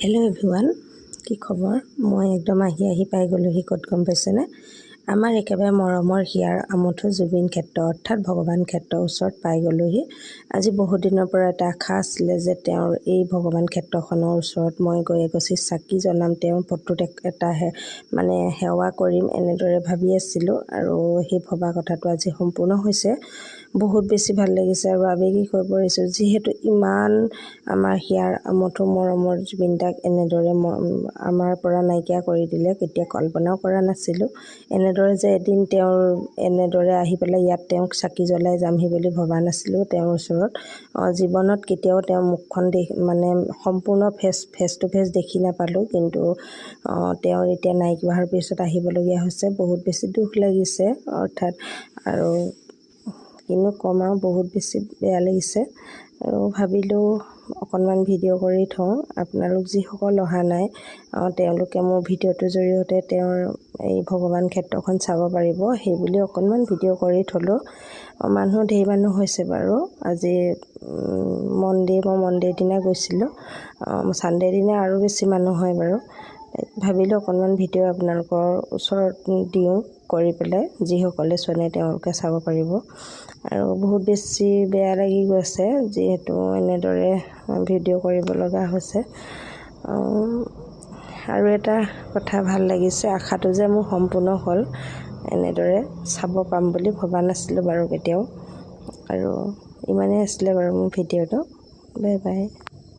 Hello' everyone, কি খবৰ? মই একদম আহি আহি পাই গ'লোহি। ক'ত গম পাইছেনে? আমাৰ একেবাৰে মৰমৰ হিয়াৰ আমঠু জুবিন ক্ষেত্ৰ, অৰ্থাৎ ভগৱান ক্ষেত্ৰৰ ওচৰত পাই গ'লোহি। আজি বহুত দিনৰ পৰা এটা আশা আছিলে যে তেওঁৰ এই ভগৱান ক্ষেত্ৰখনৰ ওচৰত মই গৈ এগছি চাকি জ্বলাম, তেওঁৰ ফটোত এটা মানে সেৱা কৰিম, এনেদৰে ভাবি আছিলোঁ আৰু সেই ভবা কথাটো আজি সম্পূৰ্ণ হৈছে। বহুত বেছি ভাল লাগিছে আৰু আৱেগিক হৈ পৰিছোঁ, যিহেতু ইমান আমাৰ হিয়াৰ আমঠু মৰমৰ জুবিন দাক এনেদৰে আমাৰ পৰা নাইকিয়া কৰি দিলে। কেতিয়া কল্পনাও কৰা নাছিলোঁ এনেদৰে যে এদিন তেওঁৰ এনেদৰে আহি পেলাই ইয়াত তেওঁক চাকি জ্বলাই যামহি বুলি ভবা নাছিলোঁ। তেওঁৰ ওচৰত জীৱনত কেতিয়াও তেওঁৰ মুখখন মানে সম্পূৰ্ণ ফেচ টু ফেচ দেখি নাপালোঁ, কিন্তু তেওঁৰ এতিয়া নাইকিয়া হোৱাৰ পিছত আহিবলগীয়া হৈছে। বহুত বেছি দুখ লাগিছে, অৰ্থাৎ আৰু কিনো ক'ম আৰু, বহুত বেছি বেয়া লাগিছে। আৰু ভাবিলোঁ অকণমান ভিডিঅ' কৰি থওঁ। আপোনালোক যিসকল অহা নাই, তেওঁলোকে মোৰ ভিডিঅ'টোৰ জৰিয়তে তেওঁৰ এই ভগৱান ক্ষেত্ৰখন চাব পাৰিব, সেই বুলি অকণমান ভিডিঅ' কৰি থ'লোঁ। মানুহ ধেৰ মানুহ হৈছে বাৰু আজি মনডে'। মই মনডে'ৰ দিনা গৈছিলোঁ, ছানডে' দিনা আৰু বেছি মানুহ হয় বাৰু। ভাবিলোঁ অকণমান ভিডিঅ' আপোনালোকৰ ওচৰত দিওঁ কৰি পেলাই, যিসকলে চোৱা নাই তেওঁলোকে চাব পাৰিব। আৰু বহুত বেছি বেয়া লাগি গৈছে, যিহেতু এনেদৰে ভিডিঅ' কৰিব লগা হৈছে। আৰু এটা কথা ভাল লাগিছে, আশাটো যে মোৰ সম্পূৰ্ণ হ'ল। এনেদৰে চাব পাম বুলি ভবা নাছিলোঁ বাৰু কেতিয়াও। আৰু ইমানেই আছিলে বাৰু মোৰ ভিডিঅ'টো। Bye bye.